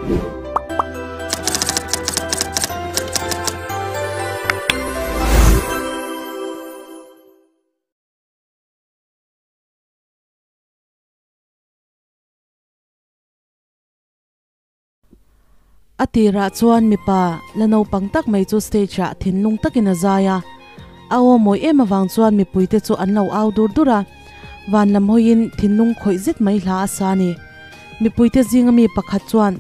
A tirah chuan mipa la naupang tak mai chu stage ah thinlung takin a zai a, a aw mawi em avang chuan mipuite chu an lo au dur dur a, van lam hawiin thinlung khawih zet mai hla a sa a ni. Mipuite zinga mi pakhat chuan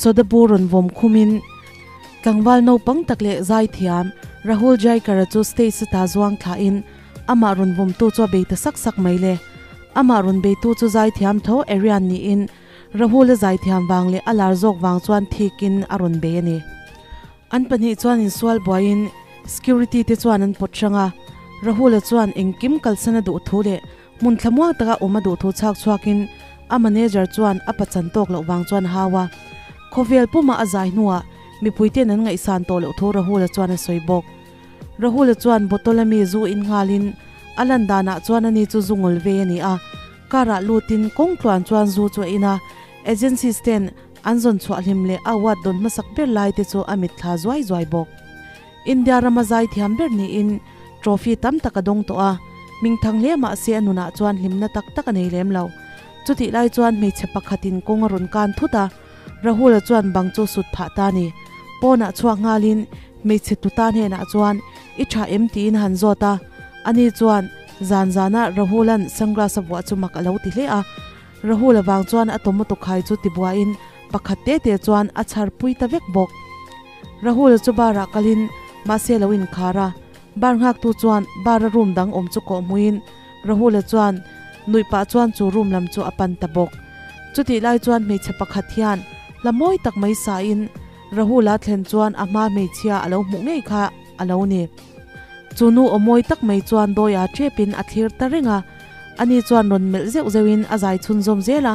soda bur rawn vawm khumin tlangval naupang tak leh zaithiam Rahul Jaikar-a chu stage ata zuang thlahin amah rawn vawmtu chu a bei ta sak sak mai le. Amah rawn beitu chu zaithiam tho Aryan niin Rahul-a zaithiam vang leh a lar zawk vang chuan thikin a rawn bei a ni. An pahnih chuan insual buaiin security te chuan an pawt hrang a, Rahul-a chuan engkim kalsan a duh thu leh hmun thlamuang taka awm a duh thu chhak chhuakin a manager chuan a pachan tawk loh vang chuan a hau a. Khawvel puma a zai hnuah mipuite'n an ngaihsan tawh loh thu Rahul-a chuan a sawi bawk. Rahul-a chuan bottle-a mi zu in nghalin a lan danah chuan ani chu zu ngawl ve a ni a, Car-ah lutin kawng tluan chuan zu chu a in a, agencies ten an zawn chhuah hlim leh a award dawn hmasak ber lai te chu a mitthla zuai zuai bawk. India rama zaithiam ber niin trophy tam tak a dawng tawh a, hmingthang hle mah se a nunah chuan hlimna tak tak a nei lem lo. Chutih lai chuan hmeichhe pakhatin kawng a rawn kan thut a, Rahul-a chuan bang chu sut phah ta a ni. Pawnah chhuak nghalin hmeichhe tuta hnenah chuan i tha em tiin a han zawt a, ani chuan zan zana Rahul-a'n sunglass a vuah chu mak a lo ti hle a. Rahul avang chuan a tomato khai chu tibuaiin pakhat te te chuan a chhar pui ta vek bawk. Rahul-a chu bar-ah kalin mahse lo inkhar a, bar nghaktu chuan bar-a room dang awm chu kawhhmuhin Rahul-a chuan nuih pah chuan chu room lam chu a pan ta bawk. Chutih lai chuan hmeichhe pakhat hian hla mawi tak mai sain Rahul-a thlen chuan a hma hmeichhia a lo hmuh ngei kha a lo ni. Chu nu aw mawi tak mai chuan dawi-a tepin a thlir ta reng a, ani chuan rawn melh zeuh zeuhin a zai chhunzawm zel a,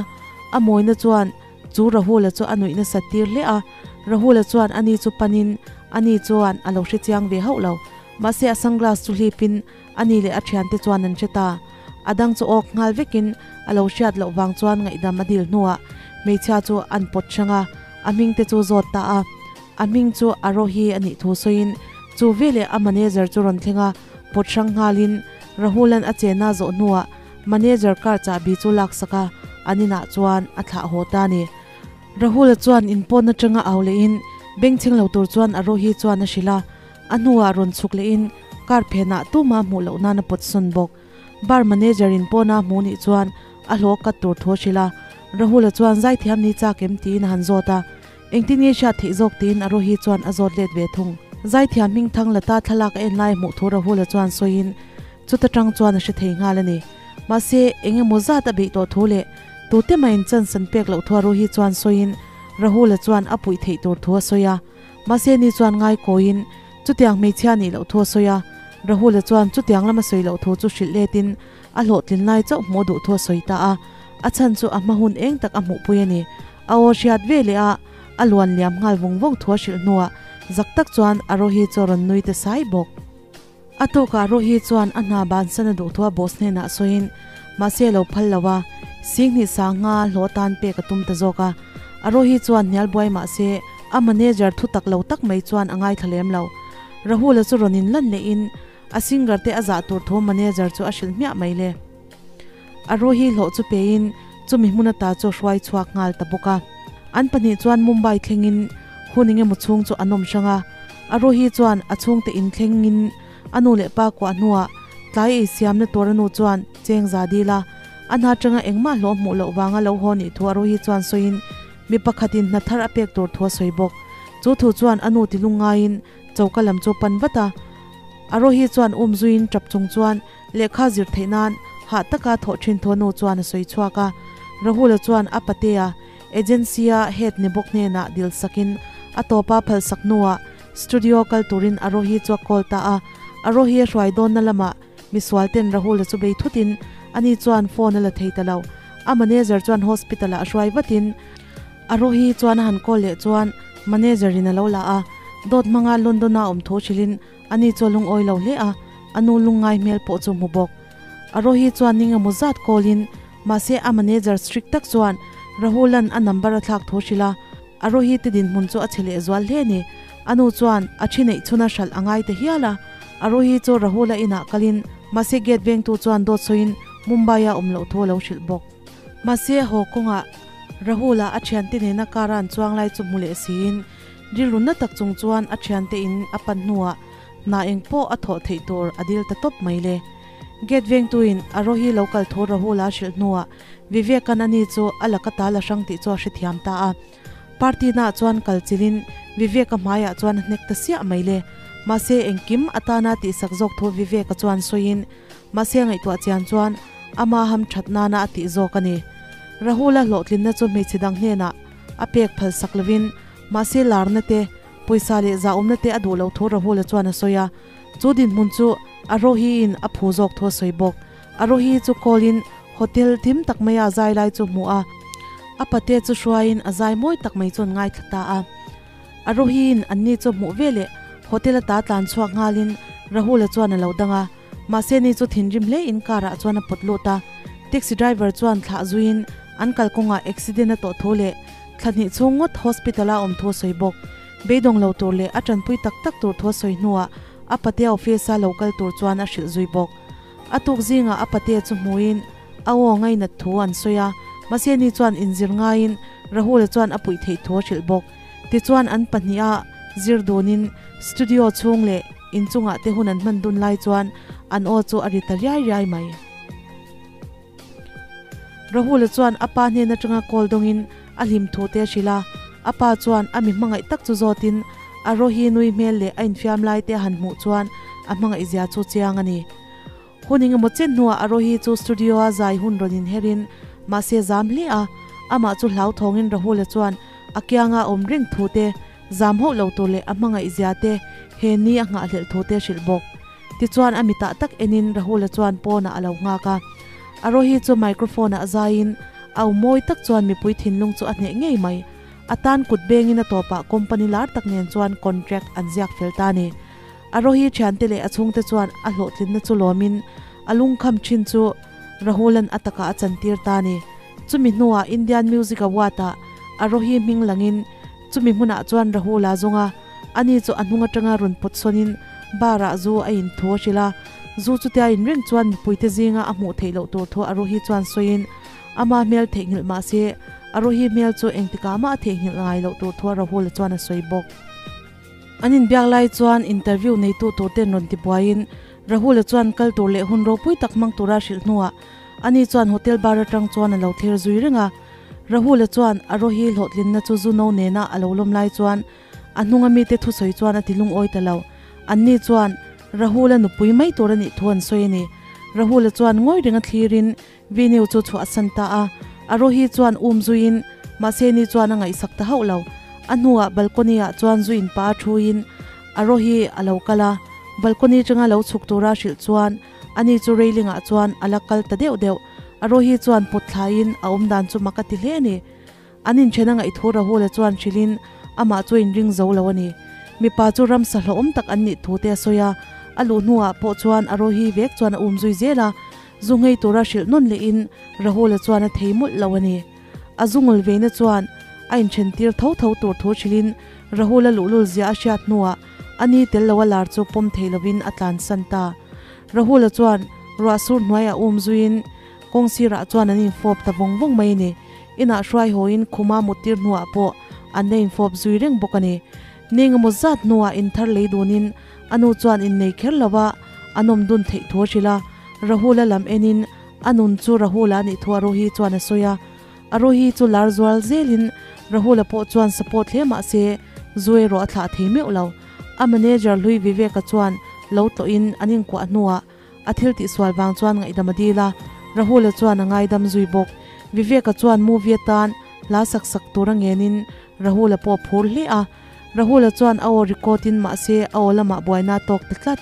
a mawina chuan chu Rahul-a chu a nuih nasat tir hle a, Rahul-a chuan ani chu panin ani chuan a lo hrechiang ve hauh lo, mahse a sunglass chu hlipin Ani leh a thiante chuan an hre ta. A dang chu awk nghal vekin a lo hriat loh vang chuan ngaihdam a dil hnuah hmeichhia chu an pawt hrang a, a hming te chu zawt ta a. A hming chu Arohi a nih thu sawiin chu veleh a manager chu rawn thleng a, pawt hrang nghalin Rahul-a'n a chena zawh hnuah manager car chahbi chu laksak a, an inah chuan a thlah haw ta a ni. Rahul-a chuan inpawn atanga au lehin bengchheng lo tur chuan Arohi chuan a hrilh a, A hnuah rawn chhuk lehin car phenah tuma hmuh loh nan a pawt sawn bawk. Bar manager in pawna hmuh nih chuan a hlawh kat tur thu a hrilh a, Rahul-a chuan zaithiam ni chak em tiin a han zawt a, engtin nge hriat theih zawk tiin Arohi chuan a zawt let ve thung. Zaithiam hmingthang Lata thlalak a en lai hmuh thu Rahul-a chuan sawiin chuta tang chuan a hre thei nghal a ni. Mahse, eng emaw zat a beih tawh thu leh tute mahin chance an pek loh thu Arohi chuan sawiin Rahul-a chuan a puih theih tur thu a sawi a. Mahse ni chuan ngai kawiin chutiang hmeichhia nih loh thu a sawi a, Rahul-a chuan chutiang lama sawi loh thu chu hrilh letin a hlawhtlin lai chauh hmuh duh thu a sawi ta a, a chhan chu a hma hun eng tak a hmuhpui a ni. A aw hriat ve leh a, a luan liam nghal vung vung thu a hrilh hnuah zak tak chuan Arohi chu a rawn nui ta sai bawk. A tawkah Rohi chuan a hna bansan a duh thu a boss hnenah sawiin mahse a lo phal lo a, Singhnih sangha hlawh atan pek a tum ta zawk a. A Rohi chuan hnial buai mahse a manager thu tak lo tak mai chuan a ngaithla lem lo. Rahul-a chu rawn inlan lehin a singer te a zah tur thu manager chu a hrilh hmiah mai le. A Rohi hlawh chu pein chumi hmun ata chu a hruai chhuak nghal ta bawk a. An pahnih chuan Mumbai thlengin hun engemaw chhung chu an awm hrang a. Arohi chuan a chhungte in thlengin a nu leh pa kuah hnuah tlai ei siamna tur a nu chuan cheng za dil a, a hna atanga engmah hlawh hmuh loh vanga lo haw nih thu Arohi chuan sawiin mi pakhatin hna thar a pek tur thu a sawi bawk. Chu thu chuan a nu ti lungngaiin choka lam chu pan vat a. Arohi chuan um zuiin tap chung chuan lehkha zir theih nan hah taka thawh thin thu a nu chuan a sawi chhuak a. Rahul-a chuan a patea Agency-a head ni bawk hnenah dil sakin a tawpa phalsak hnuah studio kal turin Arohi chu a call ta a. Arohi a hruai dawnna lamah misual ten Rahul-a chu bei thutin ani chuan phone a la thei ta lo. A manager chuan hospital-ah a hruai vatin Arohi chuan a han call leh chuan manager-in a lo la a. Dawt hmanga London-a awm thu hrilhin ani chu a lungawi lo hle a, a nu lungngai hmel pawh chu hmu bawk. Arohi chuan ning emaw zat call-in mahse a manager strict tak chuan Rahul-a'n a number a thlak thu hrilh a. Arohi te dinhmun chu a chhe lehzual hle a ni. A nu chuan a thi neih chhuna hralh a ngai ta hial a. Arohi chu Rahul-a inah kalin mahse gate vengtu chuan dawt sawiin Mumbai-a awm loh thu a lo hrilh bawk. Mahse haw kawngah Rahul-a a thiante nena car-a an chuang lai chu hmu leh siin rilru na tak chung chuan a thiante in a pan hnuah hna eng pawh a thawh theih tur a dil ta tawp mai le. Gate vengtuin Arohi lo kal thu Rahul-a a hrilh hnuah Vivek-a'n ani chu a laka tal a hrang tih chu a hrethiam ta a. Party naah chuan kal chilin Vivek-a hmaiah chuan a hnek ta siah mai le. Mahse engkim atana tihsak zawk thu Vivek-a chuan sawiin mahse a ngaihtuah chian chuan ama ham that nana a tih zawk a ni. Rahul-a hlawhtlinna chu hmeichhe dang hnenah a pek phal sak lovin mahse larna te, pawisa leh zahawmna te a duh loh thu Rahul-a chuan a sawi a. Chu dinhmun chu Arohi-in a phu zawk thu a sawi bawk. Arohi chu call-in hotel thim tak maia a zai lai chu hmuh a, a pate chu hruaiin a zai mawi tak mai chuan ngaithla ta a. Arohiin anni chu hmuh veleh hotel ata tlan chhuak nghalin Rahul-a chuan a lo dang a, mahse ni chu thinrim hle in car ah chuan a pawt lut a. Taxi driver chuan thlah zuiin an kalkawngah accident a tawh thu leh thla hnih chhung ngawt hospital a awm thu a sawi bawk. Beidawng lo tur leh a tanpui tak tak tur thu a sawi hnuah a patea office a lo kal tur chuan a hrilh zui bawk. A tuk zingah a pate chu hmuin a aw ngainat thu an sawi a, mahse ni chuan inzir ngaiin Rahul-a chuan a puih theih thu a hrilh bawk. Tichuan an pahniha zir dunin studio chhung leh inchungah te hun an hman dun lai chuan an aw chu a ri ta riai riai mai. Rahul-a chuan a pa hnen atanga call dawngin a hlim thu te a hrilh a, a pa chuan a mi hmangaih tak chu zawtin a Rohi nui hmel leh a infiam lai te a han hmuh chuan a hmangaih zia chu chiang a ni. Hun engemaw chen hnuah a Rohi chu studio-a zai hun rawn inherin mahse zam hle a, amah chu hlauthawngin Rahul-a chuan a kianga awm reng thu te, zam hauh lo tur leh a hmangaih zia te he ni a nghahhlelh thu te a hrilh bawk. Tichuan a mitah tak enin Rahul-a chuan pawnah a lo nghak a. Arohi chu microphone-ah zaiin a u mawi tak chuan mipui thinlung chu a hneh ngei mai. A tan kut bengin a tawpah company lar tak nen chuan contract an ziak fel ta a ni. Arohi thiante leh a chhungte chuan a hlawhtlinna chu lawmin a lungkham thin chu Rahul-a'n a takah a chantir ta a ni. Chumi hnuah Indian Music Award-ah Arohi hming langin chumi hmunah chuan Rahul-a zawng a. Ani chu a hnung atanga rawn pawt sawnin bar-ah zu a in thu a hrilh a, zu chutia in reng chuan mipuite zinga a hmuh theih loh tur thu Arohi chuan sawiin ama hmel theihnghilh mah se Arohi hmel chu engtikah mah a theihnghilh ngai loh tur thu Rahul-a chuan a sawi bawk. An inbiak lai chuan interview neitu tur ten rawn ti buaiin Rahul-a chuan kal tur leh hun ropui tak hmang tura hrilh hnuah ani chuan hotel bar atang chuan a lo thlir zui reng a. Rahul-a chuan Arohi hlawhtlinna chu zu no nena a lo lawm lai chuan A hnunga mite thusawi chuan a ti lungawi ta lo. Anni chuan Rahul-a nupui mai tur a nih thu an sawi a ni. Rahul-a chuan ngawi renga thlirin Vinu chu chhuah a san ta a. Arohi chuan um zuiin mahse ni chuan a ngaihsak ta hauh lo. A hnuah balcony-ah chuan zu in pa a thuin Arohi a lo kal a. Balcony atanga lo chhuk tura a hrilh chuan ani chu railing-ah chuan a la kal ta deuh deuh. Arohi chuan pawt thlaiin a awmdan chu mak a ti hle a ni. An inṭhen a ngaih thu Rahul-a chuan hrilhin amah chu a inring zo lo a ni. Mipa chu ramsa hlauhawm tak an nih thu te a sawi a, a luh hnuah pawh chuan a Rohi vek chuan a um zui zel a, zu nghei tura hrilh nawn lehin Rahul-a chuan a thei mawlh lo a ni. A zu ngul veina chuan a inṭhen tir tho tho tur thu hrilhin Rahul-a luhlul zia a hriat hnuah a ni tel lo a lar chu pawm thei lovin a tlansan ta. Rahul-a chuan ruah sur hnuaiah um zuiin Kawng sirah chuan an infawp ta vawng vawng mai a ni. Inah hruai hawiin khuma muttir hnuah pawh an la infawp zui reng bawk a ni. Ni engemaw zat hnuah inthar lei dunin a nu chuan innei kher lo a, an awm dun theih thu a hrilh a. Rahul-a lam enin a nun chu Rahul-a a nih thu Arohi chuan a sawi a. Arohi chu lar zual zelin Rahul-a pawh chuan support hle mah se zu erawh a thlah thei meuh lo. A manager hlui Vivek-a chuan lo tlawhin an inkuah hnuah A thil tihsual vang chuan ngaihdam a dil a, Rahul-a chuan a ngaidam zui bawk. Vivek-a chuan movie atan hla sak sak tur a ngenin Rahul-a pawh a phur hle a. Rahul-a chuan a aw record in mahse a aw lamah buaina a tawk ta tlat.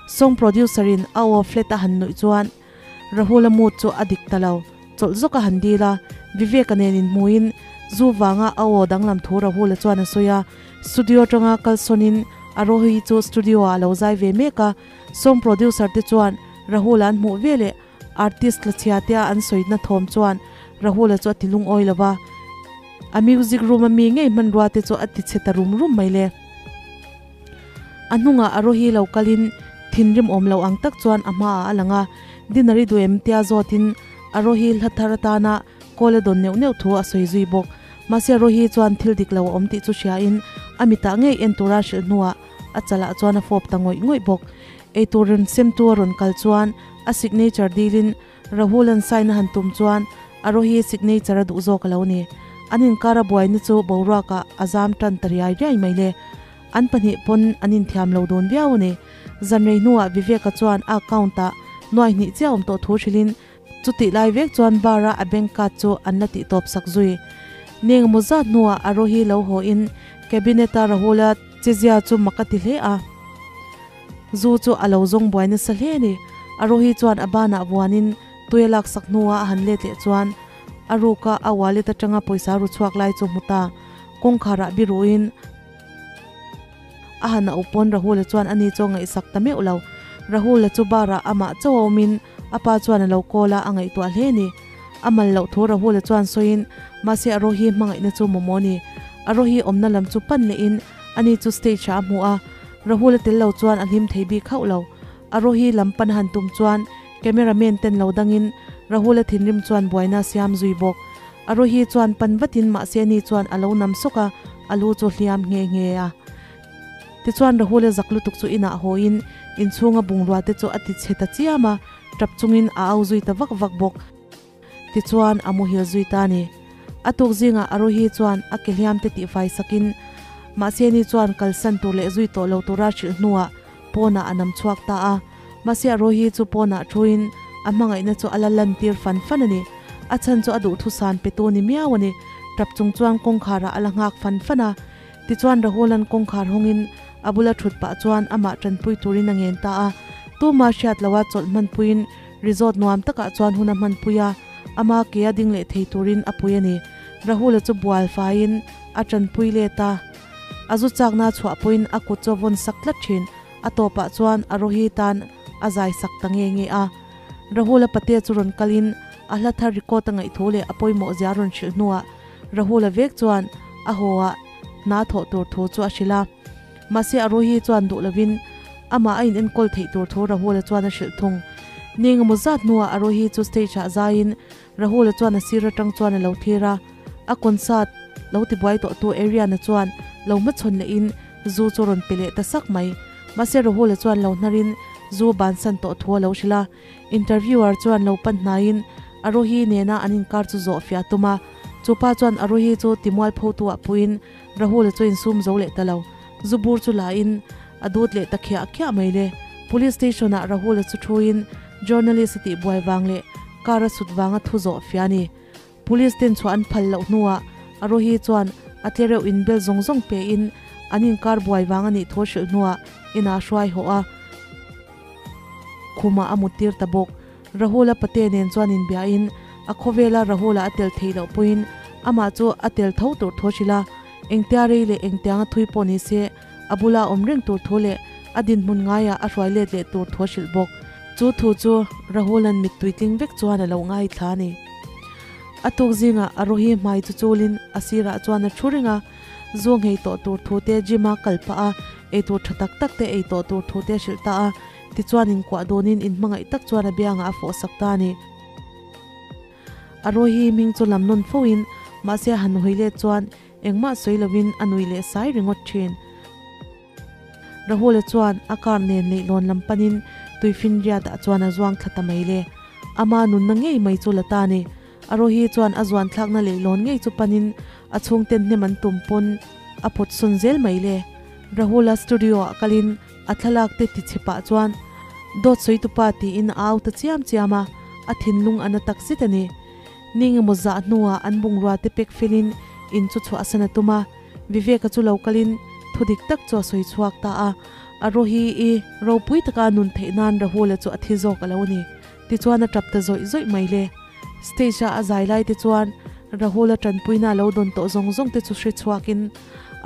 Song producer-in a aw flat a han nuih chuan Rahul-a mood chu a dik ta lo. Chawlh zawk a han dil a, Vivek-a nen inhmuin zu vanga a aw danglam thu Rahul-a chuan a sawi a. Studio atanga kalsawnin Arohi chu studio-ah a lo zai ve mek a. Song producer te chuan Rahul an hmuh ve leh artist tla chhia tia an sawina thawm chuan Rahul-a chu a ti lungawi lo va. A music room a mi ngei hmanrua te chu a ti chhe ta rum rum mai le. A hnungah Arohi lo kalin thinrim awm lo ang tak chuan a hmaah a lang a, dinner i duh em tia zawtin Arohi hla thar atana kawl a dawn neuh neuh thu a sawi zui bawk. Mahse Arohi chuan thil dik lo a awm tih chu hriain a mitah ngei en tura hrilh hnuah a chalah chuan a fawp ta ngawih ngawih bawk. Eitur rawn semtu a rawn kal chuan a signature dilin Rahul an sign a han tum chuan Arohi signature a duh zawk a lo ni. An inkar a buaina chu boruakah a zam tan ta riai riai mai le. An pahnih pawn an inthiam lo dun viau a ni. Zanrei hnuah Viveka chuan a account ah nuai hnih chiah awm tawh thu hrilhin chutih lai vek chuan bar a a bank card chu an la tih tawp sak zui. Neng maw zat hnuah Arohi lo haw in cabinet a Rahul a chezia chu mak a ti hle a. Zu chu a lo zawng buai nasa hle a ni. Arohi chuan a banah vuanin tui a laksak hnuah a han let leh chuan a ruka a wallet atanga pawisa ru chhuak lai chu hmu ta. Kawngkharah biruin a han auh pawn Rahula chuan ani chu a ngaihsak ta meuh lo. Rahula chu bar-ah amah chauh a awmin a pa chuan a lo call a, a ngaihtuah hle a ni. A mal loh thu Rahula chuan sawiin mahse Arohi hmangaihna chu mawmaw a ni. Arohi awmna lam chu pan lehin Ani chu stage ah a hmu a, Rahul a tel lo chuan a hlim thei bik hauh lo. Arohi lam pan han tum chuan camera man ten lo dangin Rahul a thinrim chuan buaina a siam zui bawk. Arohi chuan pan vatin mahse ani chuan a lo nam sawk a, a lu chu hliam nghe nghe a. Tichuan Rahul a zak lutuk chu inah hawiin inchhunga bungrua te chu a ti chhe ta chiam a, tap chungin a au zui ta vak vak bawk. Tichuan a muhil zui ta a ni. A tuk zingah Arohi chuan a ke hliam te tihfai sakin mahse ni chuan kalsan tur leh zui tawh lo tura hrilh hnuah pawnah a nam chhuak ta a. Mahse Arohi chu pawnah thuin a hmangaihna chu a la lantir fan fan a ni. A chhan chu a duhthusan petu ni miau a ni. Tap chung chuan kawngkharah a la nghak fan fan a. Tichuan Rahulan kawngkhar hawngin a bula thut pah chuan amah tanpui turin a ngen ta a. Tuma hriat loha chawlh hmanpuiin Resort nuam takah chuan hun a hmanpui a, ama ke a ding leh thei turin a pui a ni. Rahul-a chu bual faiin a tanpui let a, a zu chakna chhuah pawhin a kut chu a vawn sak tlat thin. A tawpah chuan a Rohi tan a zai sak ta nge nge a. Rahul-a patea chu rawn kalin a hla thar record a ngaih thu leh a pawimawh zia a rawn hrilh hnuah Rahul-a vek chuan a haw ah hna thawh tur thu chu a hrilh a. Mahse Arohi chuan duh lovin amah a inenkawl theih tur thu Rahul-a chuan a hrilh thung. Ni engemaw zat hnuah Arohi chu stage ah zaiin Rahul-a chuan a sir atang chuan a lo thlir a. A concert lo tibuai tawhtu Ariana chuan lo hmachhawn lehin zu chu rawn pe leh ta sak mai. Mahse Rahul-a chuan lo hnarin zu bansan tawh thu a lo hrilh a. Interviewer chuan lo pan hnaiin Arohi nena an inkar chu zawh fiah a tum a. Chupa chuan Arohi chu timualphotu ah puiin Rahul-a chu insum zo leh ta lo. Zu bur chu la in a dut leh ta khiah khiah mai le. Police station ah Rahul-a chu thuin journalist a tih buai vang leh car a sut vanga thu zawh fiah a ni. Police ten chhuah an phal loh hnuah Arohi chuan a tle reuh in bel zawng zawng pe in an inkar buai vang a nih thu a hrilh hnuah inah a hruai hawh a. Khumah a muttir ta bawk. Rahul-a pate nen chuan inbiahin a khawvela Rahul-a a tel theih loh pawhin amah chu a tel tho tur thu a hrilh a, engtia rei leh engtianga thui pawh ni se a bula awm reng tur thu leh a dinhmun ngaiah a hruai let leh tur thu a hrilh bawk. Chu thu chu Rahul-a'n mittui tling vek chuan a lo ngaithla a ni. A tuk zingah Arohi hmai chu chulin a sirah chuan a thu reng a, zu nghei tawh tur thu te gym-a kal pah a, eitur tha tak tak te ei tawh tur thu te a hrilh ta a. Tichuan inkuah dawnin inhmangaih tak chuan a biangah a fawh sak ta a ni. Arohi hming chu lam nawn fo in mahse a han hawi let chuan engmah sawi lovin a nui leh sai ringawt thin. Rahula chuan a car nen leihlawn lam panin tuifinriat ah chuan a zuang thla ta mai le. Ama nunna ngei mai chu la ta a ni. Arohi chuan a zuan thlakna leihlawn ngei chu panin a chhungten hnem an tum pawn a pawt sawn zel mai le. Rahula studio ah kalin A thlalak te ti chhe pah chuan dawt sawi tupa tiin a au ta chiam chiam a, a thinlung a na tak zet a ni. Ni engemaw zah hnuah an bungrua te pek felin in chu chhuahsan a tum a, Viveka chu lo kalin thu dik tak chu a sawi chhuak ta a, Arohi i ropui taka a nun theih nan Rahula chu a thi zawk a lo ni. Tichuan a tap ta zawih zawih mai le. Stage a a zai lai te chuan Rahula tanpuina a lo dawn tawh zawng zawng te chu hre chhuakin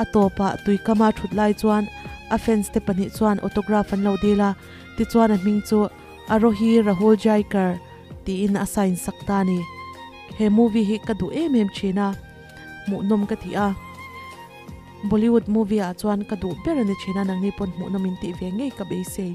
a tawpah tuikama a thut lai chuan a fans te pahnih chuan autograph an lo dil a, tichuan a hming chu Arohi Rahul Jaikar tiin a sign sak ta a ni. He movie hi ka duh em em thin a. Hmuhnawm ka ti a, Bollywood movie ah chuan ka duh ber a ni thin a, nangni pawn hmuhnawm in tih ve ngei ka beisei.